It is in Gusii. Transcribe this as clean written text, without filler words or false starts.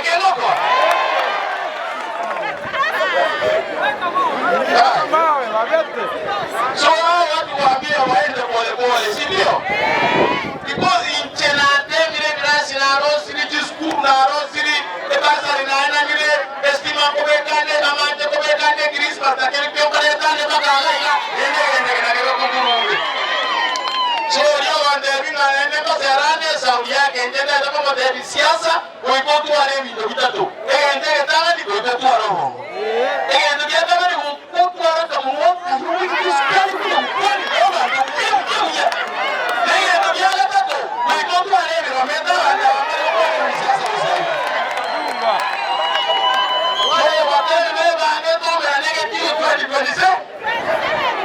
keng'oko? So hao watu waambie waende pole pole, si ndio? Because inche natemire ebirasi narosiri, chisukuru narosiri, ebasari naenanire, estima nkobekane, amache nkobekane, Christmas na keri kionkaretane mpaka iga iga, rende egento eke nakio gekonkurure. So oria ogontebi ng'a naende ngoserane esauri yake, inche ntete komotebia siasa, goika.